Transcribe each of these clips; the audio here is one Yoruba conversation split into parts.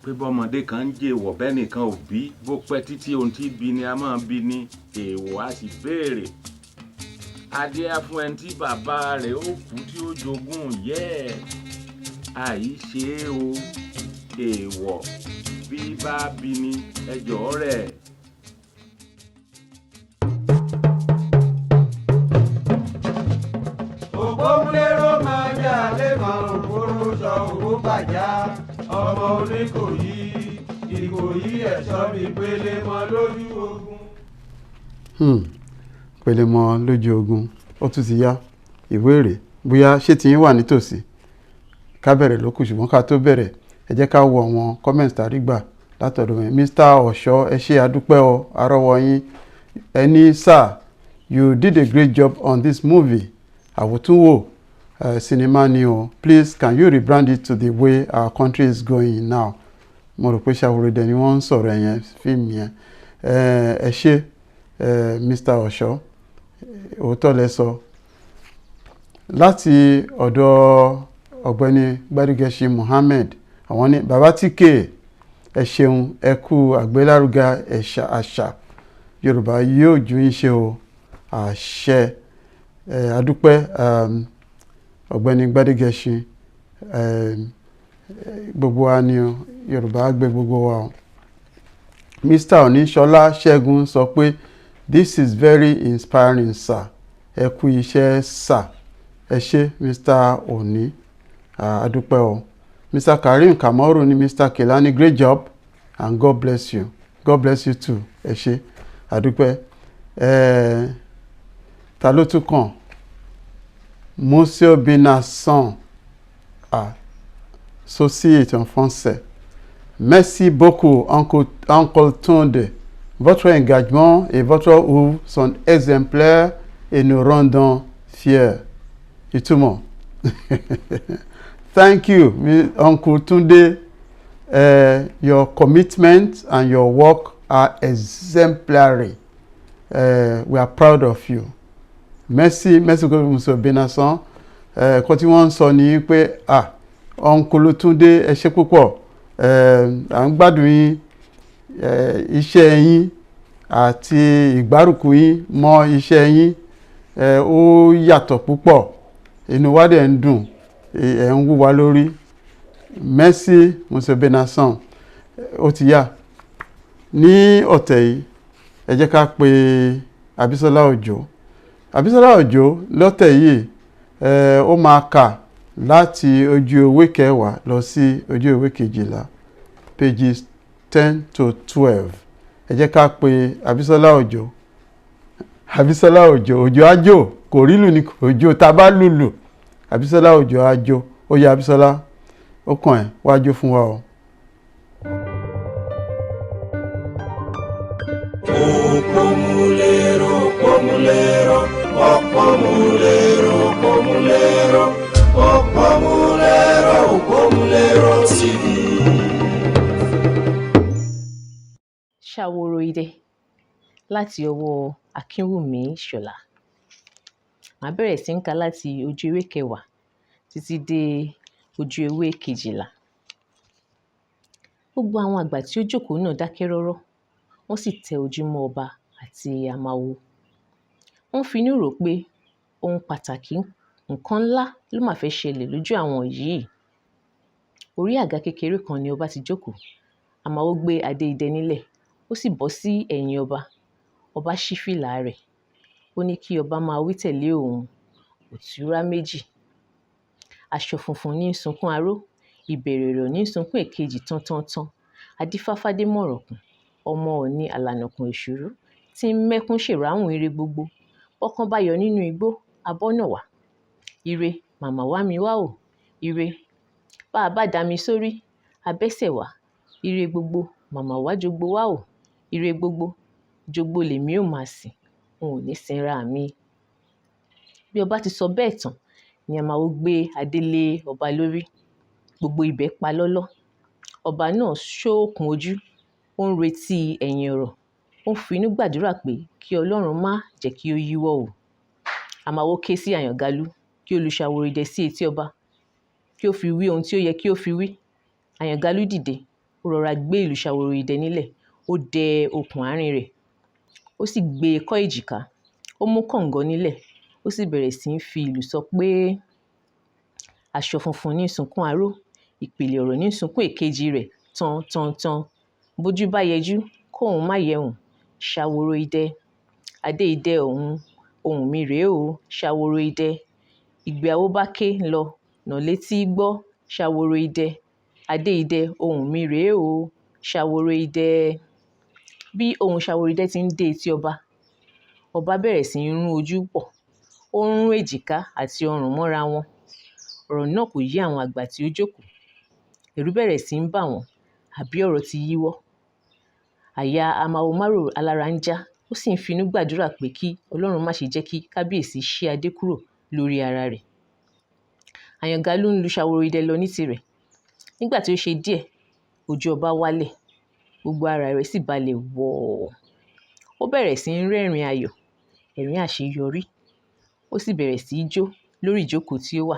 Pé bọ́mọdé kan ń jèèwọ̀ bẹ́ẹ̀ nìkan ò bí, bó pẹ́ títí, ohun tí bí ni a máa bí ni èèwọ̀ á sì béèrè. Adé á fún ẹni tí bàbá rẹ̀ ó kú tí ó jogún yẹ́ ẹ̀ àìṣe é o. Èèwọ̀ bí bá bí ni ẹjọ́ rẹ̀. Òpómúléró máa jà lẹ́mọ̀ òpóró sọ òwò bàjá ọmọ oníkòyí ìkòyí ẹ̀ṣọ́ mi pélé mọ́ lójú ogun. Pélé mọ́ lójú ogun. Ó tún ti yá. Ìwé rèé, bóyá ṣé tiyín wà nítòsí? Ká bẹ̀rẹ̀ ló kù, ṣùgbọ́n ká tó bẹ̀rẹ̀, ẹ jẹ́ ká wo àwọn comments tá a rí gbà látọ̀dọ̀ mi. Mr. Ọ̀ṣọ́, ẹ ṣé, adúpẹ́ o, arọ́wọ́ yín. Ẹ ní, "Sir, you did a great job on this movie. Àwòtúnwò sinimá ni o. Please, can you rebrand it to the way our country is going now?" Mo rò pé Ṣaworoidẹ ni wọ́n ń sọ̀rọ̀ yẹn, fíìmù yẹn. Ẹ ṣé, Mr. Ọ̀ṣọ́, òótọ́ lẹ sọ. Láti ọ̀dọ̀ ọ̀gbẹ́ni Gbádégẹṣin Muhammed, àwọn ní, "Bàbá TK, ẹ ṣeun, ẹ kú àgbélárugẹ ẹ̀ṣà àṣà Yorùbá. Yóò ju yín ṣe o." Àṣẹ. Ẹ adúpẹ́, ọ̀gbẹ́ni Gbádégẹṣin. Gbogbo wa ni o, Yorùbá gbé gbogbo wa o. Mr. Oníṣọlá Ṣẹ́gun sọ pé, "This is very inspiring, sir. Ẹ kú iṣẹ́, sir." Ẹ ṣé, Mr. Oni, adúpẹ́ o. Mr. Karim Kamoru ní, "Mr. Kelani, great job and God bless you." God bless you too. Ẹ ṣé, adúpẹ́. Ẹ ta ló tún kàn? Monsieur Binasson, ah, ceci est en français. "Merci beaucoup, Uncle Tunde. Votre engagement et votre œuvre sont exemplaires et nous rendons fiers." Ìtumọ̀: Thank you, Uncle Tunde. Your commitment and your work are exemplary. We are proud of you. Merci, merci beaucoup, Monsieur Benasson. Ẹ̀kọ́ tí wọ́n ń sọ ni pé, ah, Uncle Tunde, ẹ ṣé púpọ̀. À ń gbádùn yín, iṣẹ́ yín àti ìgbárùkù yín mọ́ iṣẹ́ yín, ó yàtọ̀ púpọ̀. Inú wa dẹ̀ ń dùn, ẹ̀ ń wú wa lórí. Merci, Monsieur Benasson. Ó ti yá. Ní ọ̀tẹ̀ yìí, ẹ jẹ́ ká pe Abísọ́lá Òjó. Abísọ́lá Òjó lọ́tẹ̀ yìí, ó máa kà láti ojú ewé 10 lọ sí ojú ewé 12, pages 10 to 12. Ẹ jẹ́ ká pe Abísọ́lá Òjó. Abísọ́lá Òjó, òjò ájò kò rí lù ní òjò tá a bá lùlù. Abísọ́lá Òjó ájò. Ó yá, Abísọ́lá, ó kàn ẹ́, wá jó fún wa o. Òpómúléró, òpómúléró, òpómúléró, òpómúléró, òpómúléró, Òpómúléró TV. Ṣaworoidẹ láti ọwọ́ Akínwùmí Ìṣọ̀lá. Màá bẹ̀rẹ̀ sí ń ka láti ojú ewé 10 títí dé ojú ewé 12. Gbogbo àwọn àgbà tí ó jókòó náà dákẹ́ rọ́rọ́, wọ́n sì tẹ ojú mọ́ ọba àti amáwo. Wọ́n finú rò pé ohun pàtàkì, nǹkan ńlá ló máa fẹ́ ṣẹlẹ̀ lójú àwọn yìí. Orí àga kékeré kan ni ọba ti jókòó. Amáwo gbé adé idẹ nílẹ̀, ó sì bọ́ sí ẹ̀yìn ọba. Ọba ṣí fìlà rẹ̀. Ó ní kí ọba máa wí tẹ̀lé òun, òtúrá méjì. Aṣọ funfun ní sunkún aró, ìbẹ̀rẹ̀ ọ̀rọ̀ ní sunkún èkejì tán-tán-tán. Adífá fádémọ̀rọ̀kùn, ọmọ Ọ̀ọ̀ni àlànàkùn èṣùrú tí ń mẹ́kún ṣèráhùn ire gbogbo. Bọ́kàn bá yọ nínú igbó, abọ́nà wá. Ire, màmá wá mi wá o. Ire, bá a bá dami sórí, a bẹ́sẹ̀ wá. Ire gbogbo, màmá wá jogbo wá o. Ire gbogbo, jogbo lèmi ó máa sìn, n ò ní sinra mi. Bí ọba ti sọ bẹ́ẹ̀ tán ni amáwo gbé adé lé ọba lórí. Gbogbo ibẹ̀ pa lọ́lọ́. Ọba náà ṣóòkùn ojú, ó ń retí ẹ̀yìn ọ̀rọ̀, ó ń finú gbàdúrà pé kí Ọlọ́run má jẹ́ kí ó yíwọ́ o. Amáwo ké sí Àyàngalú kí ó lu Ṣaworoidẹ sí etí ọba, kí ó fi wí ohun tí ó yẹ kí ó fi wí. Àyàngalú dìde. Ó rọra gbé ìlù Ṣaworoidẹ nílẹ̀, ó dẹ okùn àárín rẹ̀, ó sì gbé e kọ́ èjìká. Ó mú kọ̀ǹgọ́ nílẹ̀, ó sì bẹ̀rẹ̀ sí í fi ìlù sọ pé aṣọ funfun ní sunkún aró, ìpìlẹ̀ ọ̀rọ̀ ní sunkún èkejì rẹ̀ tán tán tán. Bójú bá yẹjú, kóun má yẹhùn, Ṣaworoidẹ. Adé idẹ ọ̀hún, ohùn mi rèé o, Ṣaworoidẹ. Igbe awo bá ké lọ, nà létí gbọ́, Ṣaworoidẹ. Adé idẹ, ohùn mi rèé o, Ṣaworoidẹ. Bí ohùn Ṣaworoidẹ ti ń dé etí ọba, ọba bẹ̀rẹ̀ sí í rún ojú pọ̀, ó ń rún èjìká àti ọrùn mọ́ra wọn. Ọ̀rọ̀ náà kò yé àwọn àgbà tí ó jókòó. Ẹ̀rù bẹ̀rẹ̀ sí í bà wọ́n, àbí ọ̀rọ̀ ti yíwọ́. Àyà Amáwo Márò alára ń já, ó sì ń finú gbàdúrà pé kí Ọlọ́run má ṣe jẹ́ kí kábíyèsí ṣí adé kúrò lórí ara rẹ̀. Àyàngalú ń lu Ṣaworoidẹ lọ ní tirẹ̀. Nígbà tí ó ṣe díẹ̀, ojú ọba wálẹ̀, gbogbo ara rẹ̀ sì balẹ̀ wọ̀ọ̀. Ó bẹ̀rẹ̀ sí í rẹ́rìn-ín ayọ̀, ẹ̀rín àṣeyọrí. Ó sì bẹ̀rẹ̀ sí í jó lórí ìjókòó tí ó wà.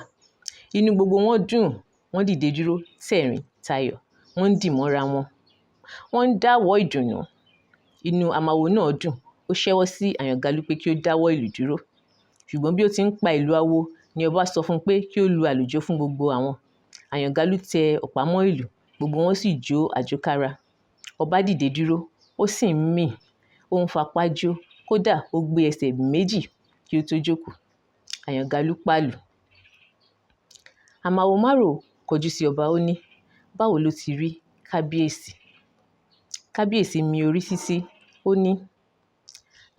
Inú gbogbo wọn dùn, wọ́n dìde dúró tẹ̀rín tayọ̀, wọ́n ń dì mọ́ra wọn. Wọ́n ń dáwọ̀ọ́ ìdùnnú. Inú amáwo náà dùn, ó ṣẹ́wọ́ sí Àyàngalú pé kí ó dáwọ́ ìlù dúró. Ṣùgbọ́n bí ó ti ń pa ìlù awo ni ọba sọ fún un pé kí ó lu àlùjó fún gbogbo àwọn. Àyàngalú tẹ ọ̀pá mọ́ ìlù, gbogbo wọn sì jó àjókára. Ọba dìde dúró, ó sì ń mì, ó ń fapá jó, kódà ó gbé ẹsẹ̀ méjì kí ó tó jókòó. Àyàngalú pàlù. Amáwo Márò kọjú sí ọba, ó ní, báwo ló ti rí kábíyèsí? Kábíyèsí mi orí títí, ó ní,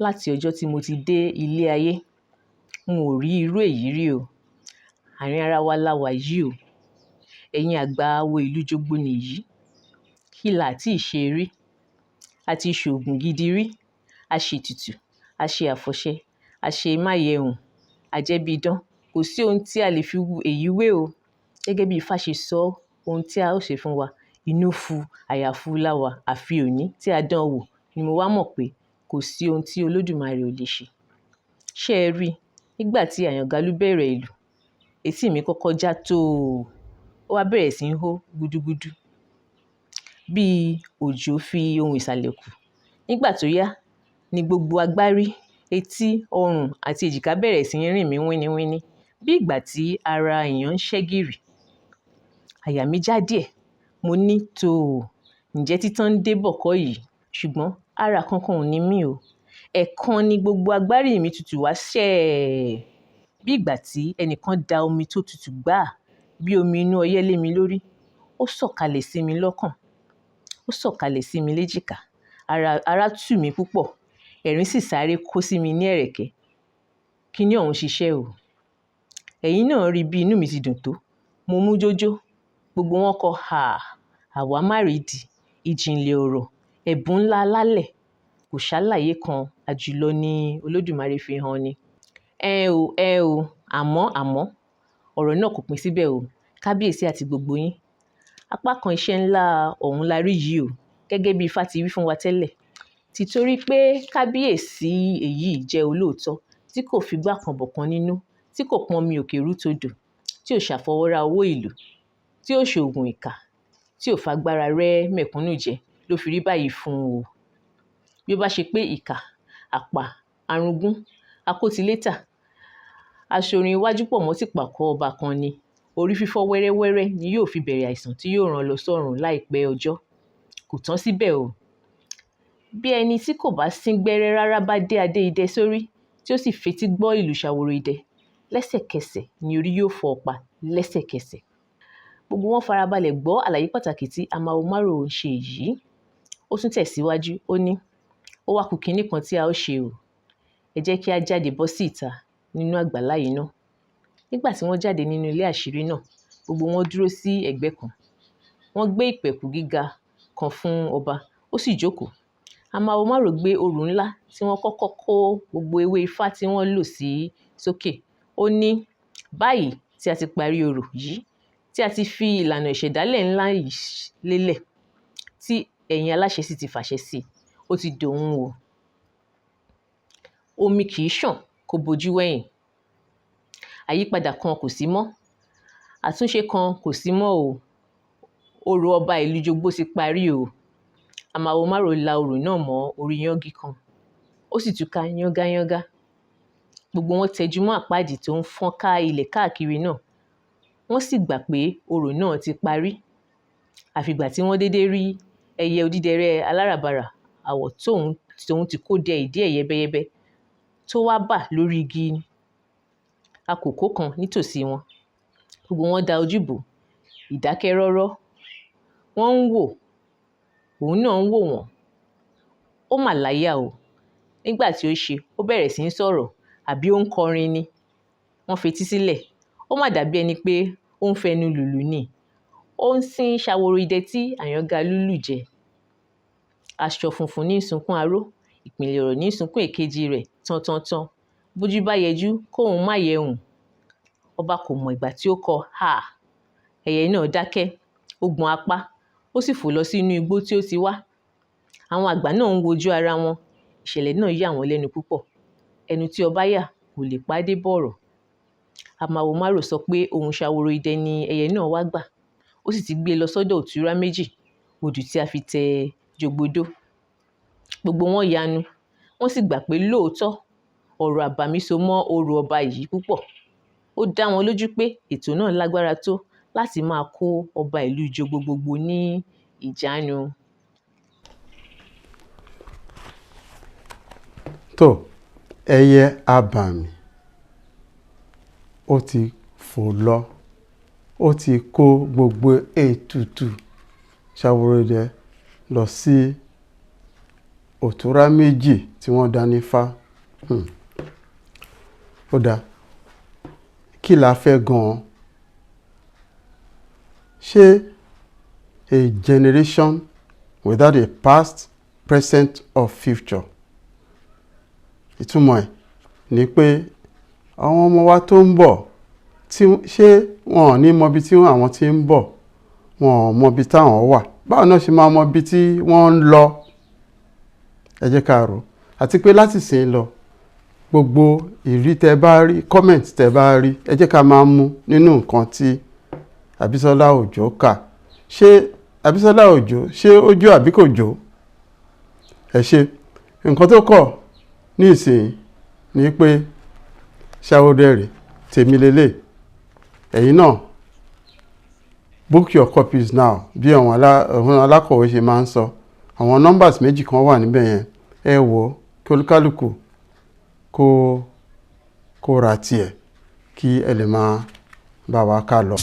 láti ọjọ́ tí mo ti dé ilé ayé, n ò rí irú èyí rí o. Àárín ara wa la wà yìí o. Ẹ̀yin àgbà awo ìlú Jogbo nìyí. Kí là tí ì ṣe rí? A ti ṣoògùn gidi rí. A ṣètùtù, a ṣe àfọ̀ṣẹ, a ṣe máyẹhùn, a jẹ́ bí idán. Kò sí ohun tí a lè fi èyí wé o. Gẹ́gẹ́ bí Ifá ṣe sọ ohun tí a ó ṣe fún wa, inú fu, àyà fu la wà, àfi òní tí a dán wò ni mo wá mọ̀ pé kò sí ohun tí Olódùmarè ò lè ṣe. Ṣé ẹ rí i? Nígbà tí Àyàngalú bẹ̀rẹ̀ ìlù, etí mi kọ́kọ́ já tóò. Ó wá bẹ̀rẹ̀ sí í hó gúdúgúdú bí òjò fi ohùn ìsàlẹ̀ kù. Nígbà tó yá ni gbogbo agbárí, etí, ọrùn àti èjìká bẹ̀rẹ̀ sí í rìn mí wíníwíní bí ìgbà tí ara èèyàn ń ṣẹ́ gìrì. Àyà mi já díẹ̀. Mo ní tóò, ǹjẹ́ títán ń dé bọ̀ kọ́ yìí? Ṣùgbọ́n ara kankan ò ní mí o. Ẹ̀ẹ̀kan ni gbogbo agbárí mi tutù wá ṣẹ́ẹ̀. Bí ìgbà tí ẹnìkan da omi tó tutù gbáà bí omi inú ọyẹ́ lé mi lórí. Ó sọ̀kalẹ̀ sí mi lọ́kàn. Ó sọ̀kalẹ̀ sí mi léjìká. Ara tù mí púpọ̀. Ẹ̀rín sì sáré kó sí mi ní ẹ̀rẹ̀kẹ́. Kíní ọ̀hún ṣiṣẹ́ o. Ẹ̀yin náà rí bí inú mi ti dùn tó. Mo mú jójó. Gbogbo wọn kọ háà, àwa márìdí, ìjìnlẹ̀ ọ̀rọ̀, ẹ̀bùn ńlá alálẹ̀. Kò ṣàlàyé kan, àjùlọ ni Olódùmarè fi hàn ni. Ẹ o, ẹ o, àmọ́ àmọ́, ọ̀rọ̀ náà kò pín síbẹ̀ o. Kábíyèsí àti gbogbo yín. Apá kan iṣẹ́ ńlá ọ̀hún la rí yìí o, gẹ́gẹ́ bí Ifá ti wí fún wa tẹ́lẹ̀. Tìtorí pé kábíyèsí èyí jẹ́ olóòótọ́, tí kò figbá kan bọ̀kan nínú, tí kò pọnmi òkè rú todò, tí ò ṣàfọwọ́rá owó ìlú, tí ò ṣoògùn ìkà, tí ò fagbára rẹ́ mẹ̀kúnnù jẹ ló fi rí báyìí fún un o. Bí ó bá ṣe pé ìkà, àpà, arungún, akótilétà, aṣorin iwájú pọ̀ mọ́ tìpàkọ́ ọba kan ni, orí fífọ́ wẹ́rẹ́wẹ́rẹ́ ni yóò fi bẹ̀rẹ̀ àìsàn tí yóò rán lọ sọ́run láìpẹ́ ọjọ́. Kò tán síbẹ̀ o. Bí ẹni tí kò bá sín gbẹ́rẹ́ rárá bá dé adé idẹ sórí, tí ó sì fetí gbọ́ ìlù Ṣaworoidẹ, lẹ́sẹ̀kẹsẹ̀ ni orí yóò fọ́ ọ pa lẹ́sẹ̀kẹsẹ̀. Gbogbo wọn farabalẹ̀ gbọ́ àlàyé pàtàkì tí Amáwo Márò ń ṣe yìí. Ó tún tẹ̀síwájú, ó ní, ó wá ku kinní kan tí a ó ṣe o. Ẹ jẹ́ kí á jáde bọ́ sí ìta nínú àgbàlá yìí ná. Nígbà tí wọ́n jáde nínú ilé àṣírí náà, gbogbo wọn dúró sí ẹ̀gbẹ́ kan. Wọ́n gbé ìpẹ̀kú gíga kan fún ọba, ó sì jókòó. Amáwo Márò gbé òrù ńlá tí wọ́n kọ́kọ́ kó gbogbo ewé Ifá tí wọ́n lò sí sókè. Ó ní, báyìí tí a ti parí orò yìí, tí a ti fi ìlànà ìṣẹ̀dálẹ̀ ńlá yìí lélẹ̀, tí ẹ̀yin aláṣẹ sì ti fàṣẹ sí i, ó ti dòun o. Omi kì í ṣàn kó bojú wẹ̀yìn. Àyípadà kan kò sí mọ́. Àtúnṣe kan kò sí mọ́ o. Orò ọba ìlú Jogbo ti parí o. Amáwo Márò la orò náà mọ́ orí yángí kan, ó sì túká yángá-yángá. Gbogbo wọn tẹjú mọ́ àpáàdì tó ń fọ́n ká ilẹ̀ káàkiri náà, wọ́n sì gbà pé orò náà ti parí. Àfìgbà tí wọ́n dédé rí ẹyẹ odídẹrẹ́ aláràbarà àwọ̀ tóun ti kó dẹ ìdí ẹ̀ yẹ́bẹ́yẹ́bẹ́ tó wá bà lórí igi akòko kan nítòsí wọn. Gbogbo wọn da ojú bò ó, ìdákẹ́ rọ́rọ́. Wọ́n ń wò, òun náà ń wò wọ́n. Ó mà láyà o. Nígbà tí ó ṣe, ó bẹ̀rẹ̀ sí í sọ̀rọ̀ àbí ó ń kọrin ni. Wọ́n fetí sílẹ̀. Ó mà dàbí ẹni pé ó ń fẹnu lùlù ni. Ó ń sín ṣaworoidẹ tí Àyàngalú lù jẹ. Aṣọ funfun ní sunkún aró, ìpìlẹ̀ ọ̀rọ̀ ní sunkún èkejì rẹ̀ tán-tán-tán. Bójú bá yẹjú kóun má yẹhùn. Ọba kò mọ ìgbà tí ó kọ háà. Ẹyẹ náà dákẹ́, ó gbọn apá, ó sì fò lọ sínú igbó tí ó ti wá. Àwọn àgbà náà ń wojú ara wọn. Ìṣẹ̀lẹ̀ náà yà wọ́n lẹ́nu púpọ̀. Ẹnu tí ọba yà kò lè pàdé bọ̀rọ̀. Amáwo Márò sọ pé ohùn ṣaworoidẹ ni ẹyẹ náà wá gbà. Ó sì ti gbé e lọ sọ́dọ̀ òtúrá méjì, odù tí a fi tẹ Jogbodó. Gbogbo wọn yanu, wọ́n sì gbà pé lóòótọ́ ọ̀rọ̀ àbàmì so mọ́ orò ọba yìí púpọ̀. Ó dá wọn lójú pé ètò náà lágbára tó láti máa kó ọba ìlú Jogbo gbogbo ní ìjánu. Tó, ẹyẹ abàmì ó ti fò lọ, ó ti kó gbogbo ètùtù Ṣaworoidẹ lọ sí òtúrá méjì tí wọ́n dá nífá. Ó dáa, kí la fẹ́ gan-an? Ṣé a generation without a past, present or future? Ìtumọ̀ ẹ̀ ni pé àwọn ọmọ wa tó ń bọ̀ tí ṣé wọn ò ní mọ ibi tí àwọn ti ń bọ̀, wọn ò mọ ibi táwọn wà. Báwo náà ṣe máa mọ ibi tí wọ́n ń lọ? Ẹ jẹ́ ká rò ó. Àti pé láti ìsìn lọ, gbogbo ìrí tẹ bá rí, comment tẹ bá rí, ẹ jẹ́ ká máa mú nínú nǹkan tí Àbísọ́lá Òjó kà. Ṣé Àbísọ́lá Òjó ṣé ó jó àbí kò jó? Ẹ ṣé. Nǹkan tó kọ̀ ní ìsìn ni pé Ṣaworoidẹ tèmi lélẹ̀. Ẹ̀yin náà, book your copies now, bí àwọn alákọ̀wé ṣe máa ń sọ. Àwọn numbers méjì kan wà níbẹ̀ yẹn. Ẹ wò ó kí olúkálùkù kó ra tiẹ̀ kí ẹ lè máa bá wa ká lọ.